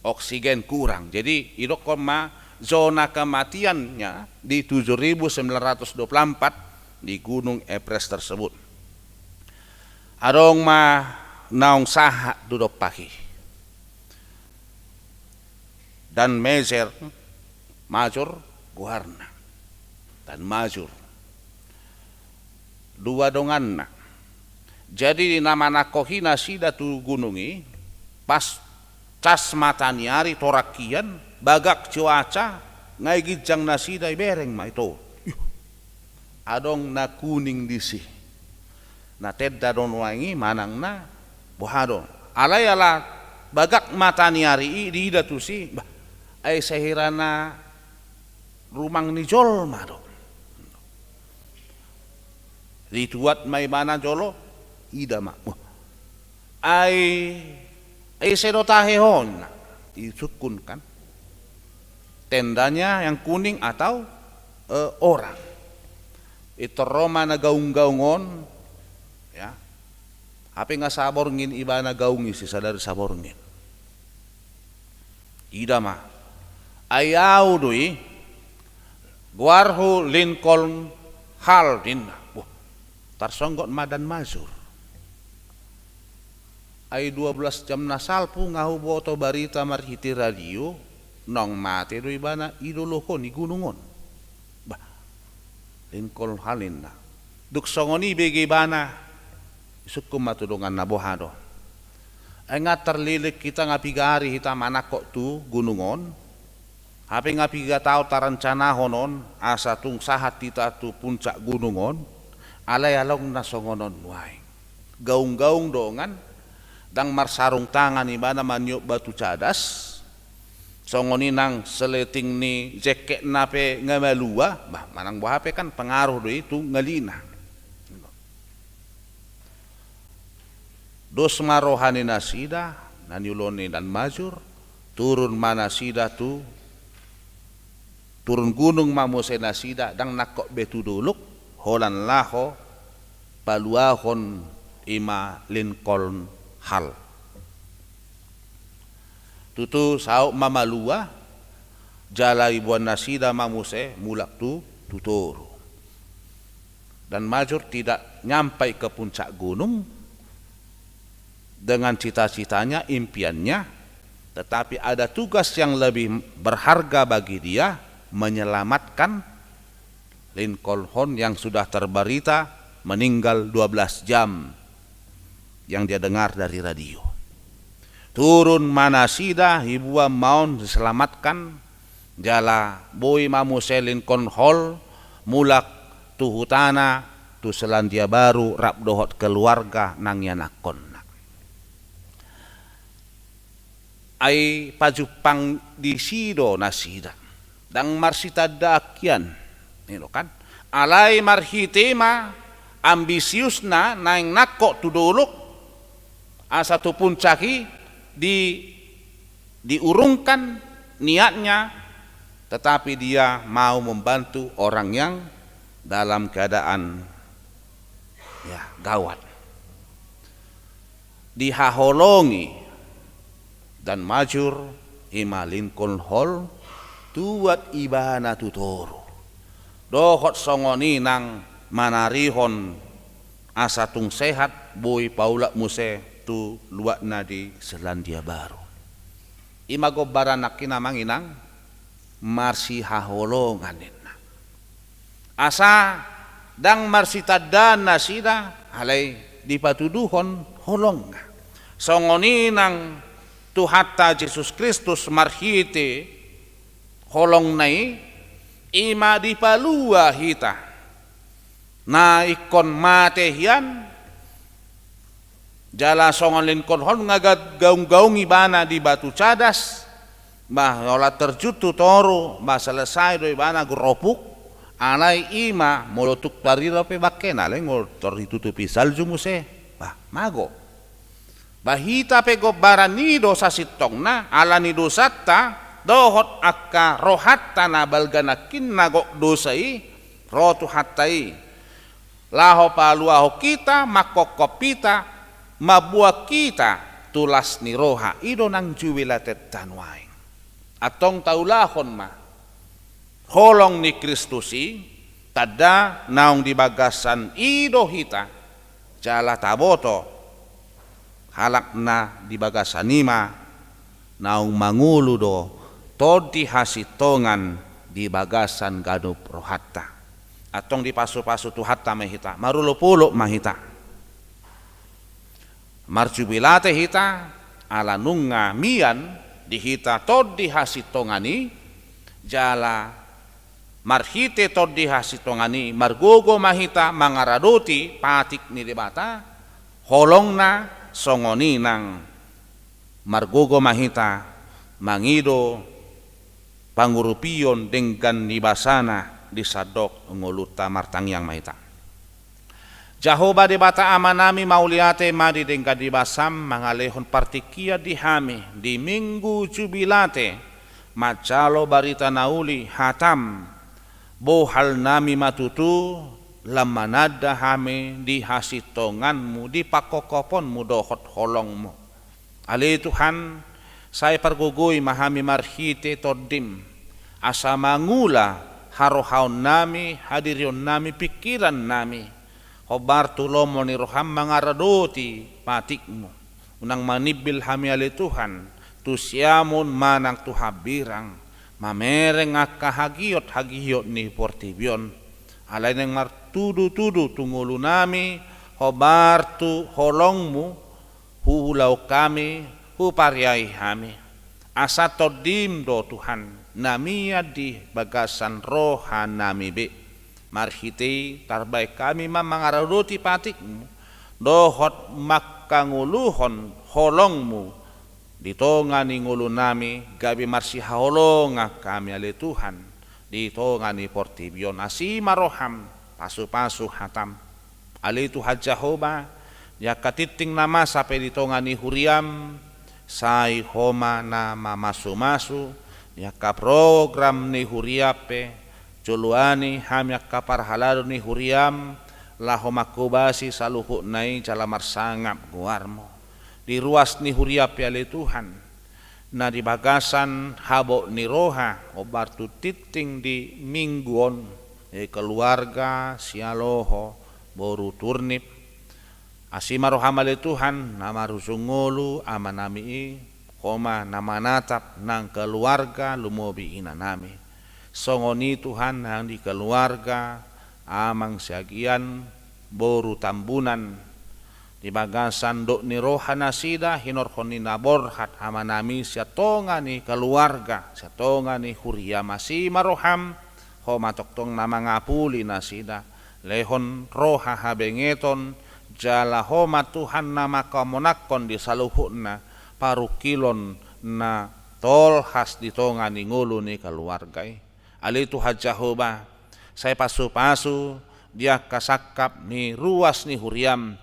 Oksigen kurang. Jadi, idokkon ma zona kematiannya di tujuh ribu sembilan ratus dua puluh empat di Gunung Everest tersebut. Adong ma naung sahat tu dompak i. Dan Major, Major goarna. Dan Major. Dua donganna. Jadi, na manangkohi nasida tu gunung i, pas cas mata ni ari, torang hian, bagak cuaca, nunga ginjang nasida, ibereng ma i, tor. Adong na kuning disi. Na tenda do nuaeng i manang na boha do. Alai ala bagak mata ni ari i diida tusi, bah, ai sahirana rumang ni jolma do. Dituat ma ibana jolo, ida ma. Wah. Ai, ai ise do tahe ho, ninna. Isungkun kan. Tendanya yang kuning atau, eh, orang. Pintor ro ma na gaung-gaung on, ya. Hape nunga saborngin ibana gaung i, sisadari saborngin. Ida ma. Ai au do i, goarhu Lincoln Hall, ninna. Wah, tarsonggot ma dan Major. Ai dua belas jam na salpu nga huboto barita marhite radio, naung mate do ibana, i do lohon i gunung on. Bah, Lincoln Hall, ninna. Dung songon i bege ibana, isungkun ma tu donganna, boha do. Ai nga tarleleng hita, nga piga ari hita manangkok tu gunung on. Hape nga piga taon tarancanahon on asa tung sahat hita tu puncak gunung on, alai along na songon on nuaeng. Gaung-gaung dongan, ndang marsarung tangan ibana maniop batu cadas, songon i nang seleting ni jengketna pe nga malua, bah, manang boha pe kan pengaruh do i tu ngalina. Dos ma roha ni nasida, na niulahon ni Danmajur, turun ma nasida tu, turun gunung ma muse nasida, ndang nangkok be tu dolok, holan laho paluahon i ma Lincoln Hall. Tutu saut ma malua, jala iboan nasida ma muse mulak tu, tu toru. Danmajur tidak nyampai ke puncak gunung dengan cita-citanya, impiannya, tetapi ada tugas yang lebih berharga bagi dia, menyelamatkan Lincoln Hall yang sudah terberita meninggal dua belas jam yang dia dengar dari radio. Turun ma nasida, iboan ma on diselamatkan, jala boi ma muse Lincoln Hall mulak tu hutana, tu Selandia Baru, rap dohot keluarga nang ianakkonna. Ai pajumpang disi do nasida, ndang marsitandaan hian, i do kan. Alai marhite ma ambisiusna naeng nangkok tu dolok, asa tu puncak i di, diurungkan niatnya, tetapi dia mau membantu orang yang dalam keadaan, ya, gawat. Dihaholongi Danmajur i ma Lincoln Hall, tuat ibana tu toru. Dohot songon i nang manarihon asa tung sehat boi paulak muse tu luatna di Selandia Baru. I ma gombaran nangkin, amang inang, marsihaholongan ninna. Asa ndang marsitandaan nasida, alai dipatuduhon holongna. Songon i nang Tuhanta Jesus Kristus marhite holongna i, i ma dipalua hita. Na ingkon mate hian, jala songon Lincoln Hall nga ga-, gaung-gaung ibana di batu cadas, bah, holan terjun tu toru, bah, selesai do ibana gropuk, alai i ma molo tung taridao pe bangkena, alai nga tortutupi salju muse, bah, mago. Bah, hita pe gombaran i do sasintongna, ala ni dosanta, dohot angka rohanta na balga nangkin na gok dosa i, ro Tuhanta i. Laho paluahon hita, mangkophop hita, mamboan hita tu las ni roha, i do nang jubilatenta nuaeng. Antong taulahon ma holong ni Kristus i, tanda naung di bagasan i do hita, jala taboto halak na di bagasan i ma naung mangolu do tondi hasintongan di bagasan ganup rohanta. Antong dipasupasu Tuhanta ma hita, marolopolop ma hita. Marjubilate hita, ala nunga mian di hita tondi hasintongan i, jala marhite tondi hasintongan i, margogo ma hita mangaradoti patik ni Debata, holongna songon i nang margogo ma hita mangido pangurupion denggan ni basana di sandok ngolunta. Martangiang ma hita. Jahowa Debata Amanami, mauliate ma di denggan ni basam mangalehon partingkian di hami di Minggu Jubilate, manjalo barita na uli hatam. Bohalnami ma tutu lam mananda hami di hasintonganmu, di pangkophoponmu dohot holongmu. Ale Tuhan, sai pargogoi ma hami marhite Tondim, asa mangula harohaonnami, hadirionnami, pingkirannami, hombar tu lomo ni roham mangaradoti patikmu. Unang manimbil hami ale Tuhan, tu siamun manang tu hambirang, mamereng angka hagiot-hagiot ni portibi on. Alai naeng martudu-tudu tu ngolunami, hombar tu holongmu, huulahon hami, hupariai hami. Asa Tondim do Tuhan, na mian di bagasan rohanami be. Marhite i tarbaen hami ma mangaradoti patikmu, dohot mangkangoluhon holongmu di tonga ni ngolunami, gabe marsihaholongan hami ale Tuhan di tonga ni portibi on. Asi ma roham, pasupasu hatam. Ale Tuhan Jahowa, di angka tingting na masa pe di tonga ni huriam, sai Ho ma na mamasumasu di angka program ni huriam pe. Joloani hami angka parhalado ni huriam, laho manghobasi saluhutna i jala marsangap goarmu. Di ruas ni huriam pe ale Tuhan, na di bagasan habot ni roha, hombar tu tingting di minggu on, e, keluarga Sialoho boru Turnip. Asi ma roham ale Tuhan, na marujung ngolu amanami i, Ho ma na manatap nang keluarga lumobi inanami. Songon i Tuhan nang di keluarga amang Siagian boru Tambunan, di bagasan dok ni roha nasida hinorhon ni na borhat amanami sian tonga ni keluarga, sian tonga ni huriam. Asi ma roham, Ho ma tongtong na mangapuli nasida. Lehon roha habengeton, jala Ho ma Tuhan na mangkamonanghon di saluhutna parungkilon na tolhas di tonga ni ngolu ni keluarga i. Ale Tuhan Jahowa, sai pasupasu di angka sangkap ni ruas ni huriam,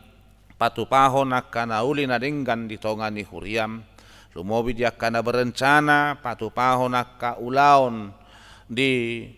patupahon angka na uli na denggan di tonga ni huriam, lumobi di angka na berencana patupahon angka ulaon di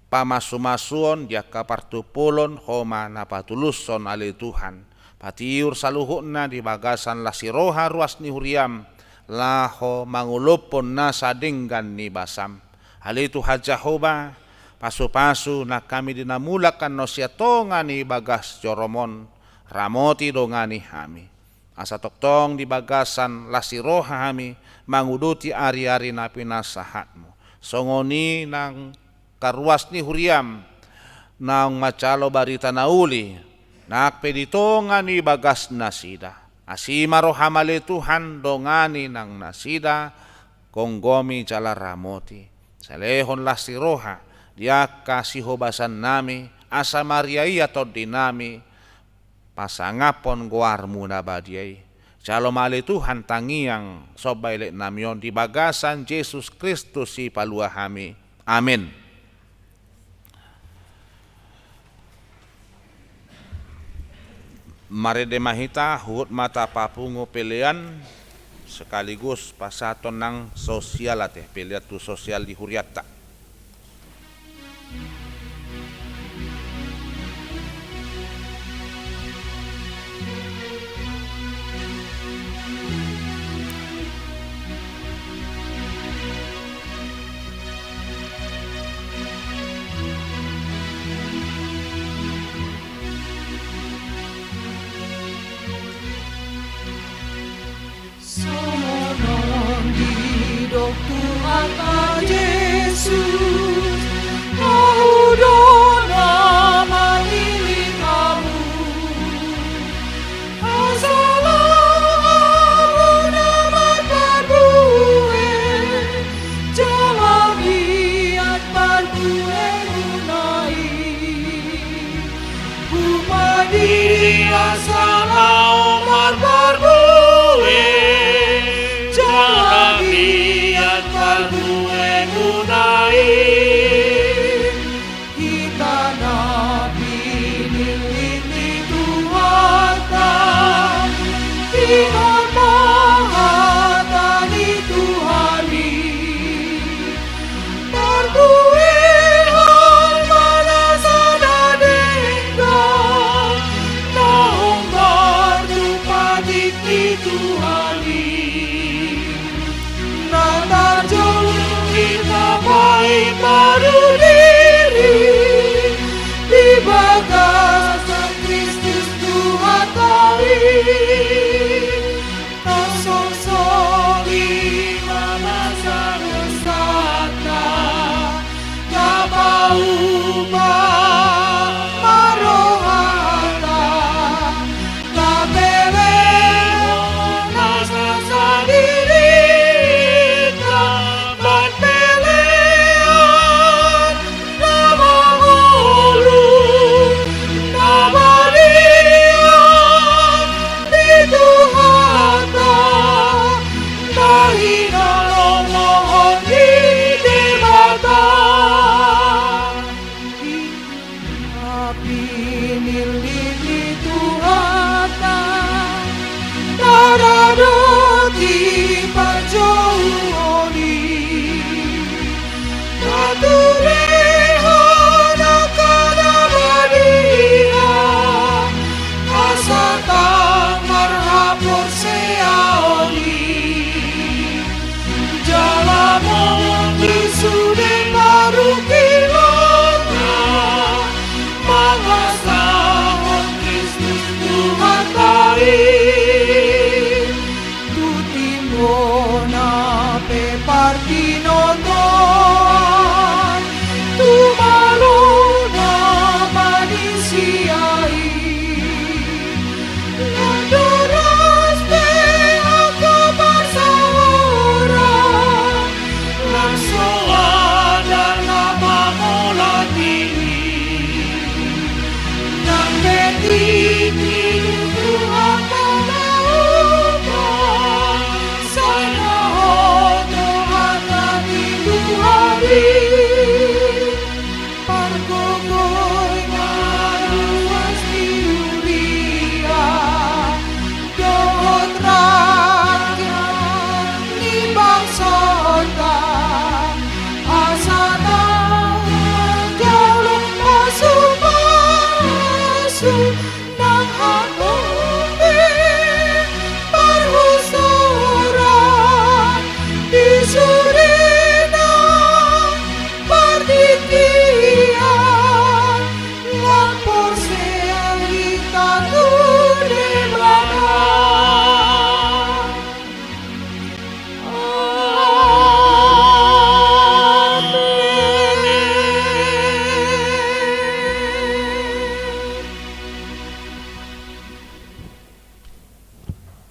pamasumasuon, di angka partumpolon, Ho ma na patulushon ale Tuhan. Patiur saluhutna di bagasan las ni roha ruas ni huriam, laho mangolophon nasa denggan ni basam. Ale Tuhan Jahowa, pasupasu nang hami di na mulak annon sian tonga ni bagas jorom on, ramoti dongani hami. Asa tongtong di bagasan las ni roha hami manguduti ariari na pinasahatmu. Songon i nang angka ruas ni huriam naung manjalo barita na uli, nang pe di tonga ni bagas nasida. Asi ma roham ale Tuhan, dongani nang nasida, gomgomi jala ramoti. Sai lehon las ni roha di angka sihobasannami, asa mariaia tondinami, pasangaphon goarmu na badia i. Jalo ma ale Tuhan tangiang somba eleknami on di bagasan Jesus Kristus Sipalua hami. Amen. Marende ma hita, huhut ma tapapungu pelean, sekaligus pasahathon nang sosial ate, pelean tu sosial di hurianta. Songon on didok Tuhanta Jesus, Ahu do na mangiling hamu. Asa laho hamu na marparbue, jala mian parbuemuna i. Hupadiri asa laho marparbue, jala mian parbuemuna i. Hita na pinillit ni Tuhanta, denggan ma hata ni Tuhan i. Parbuehon ma nasa na denggan, na hombar tu patik ni Tuhan i. Na tarjou hita paima ro diri di bagasan Kristus Tuhanta i. Tasosoling ma nasa dosanta, tapaupa ma rohanta, tapelehon ma nasa dirinta, bahen pelean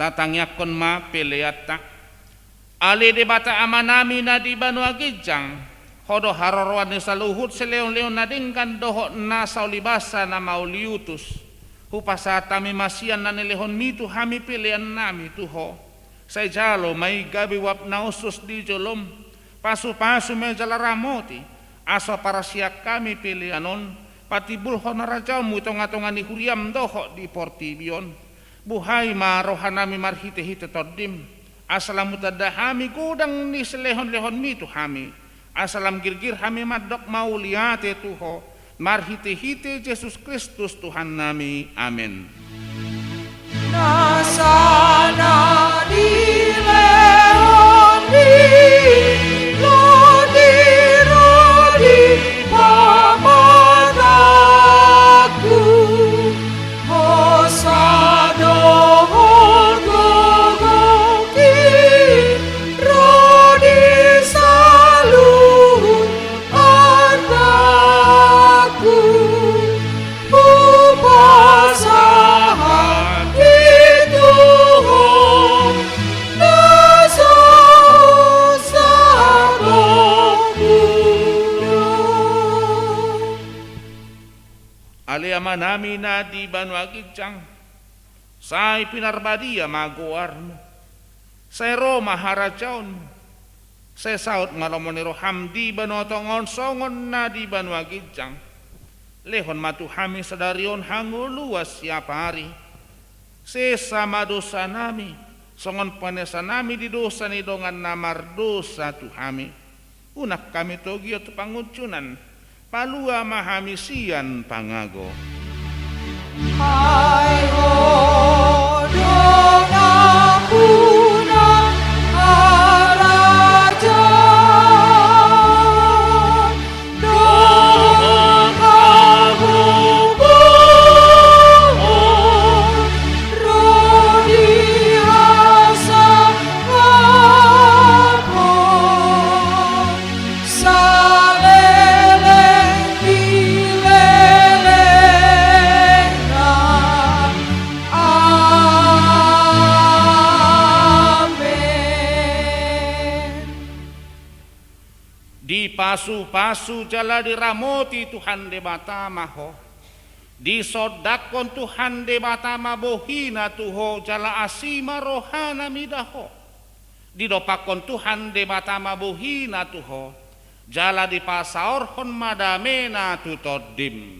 Tatangiangkon ma peleanta. Ale Debata Amanami na di banua ginjang, Ho do haroroan ni saluhut silehonlehon na denggan dohot na saulibasa na mauliutus. Hupasahat hami ma sian na nilehonMi tu hami peleannami tu Ho. Sai jalo ma i gabe uap na usus di jolom, pasupasu ma i jala ramoti, asa parsian hami pelean on patimbulhon harajaonMu i tongatonga ni huriaM dohot di portibi on. Buhai ma rohanami marhitehite TondiM, asa lam hutanda hami godang ni silehonlehonMi tu hami, asa lam girgir hami mandok mauliate tu Ho, marhitehite Jesus Kristus Tuhannami. Amen. Nasa na nilehon ni Lodi ro di pamatangku, hosa dohot gogongki ro di saluhut artangku, hupasahat i tu Ho na so satonga. Ale Amanami na di banua ginjang, sai pinarbadia ma goarMu. Sai ro ma harajaonMu. Sai saut ma lomo ni rohaM di banua tonga on songon na di banua ginjang. Lehon ma tu hami sadari on hangoluan siapari. Sesa ma dosanami, songon panesanami di dosa ni dongan na mardosa tu hami. Unang hami togihon tu pangunjunan, palua ma hami sian pangago. Ai Ho do nampuna harajaon dohot hagogoon ro di hasangapon saleleng ni lelengna. Amen. Dipasupasu jala diramoti Tuhan Debata ma ho. Disondangkon Tuhan Debata ma bohiNa tu ho jala asi ma rohaNa mida ho. Didompakkon Tuhan Debata ma bohiNa tu ho, jala dipasaorhon ma dameNa tu tondim.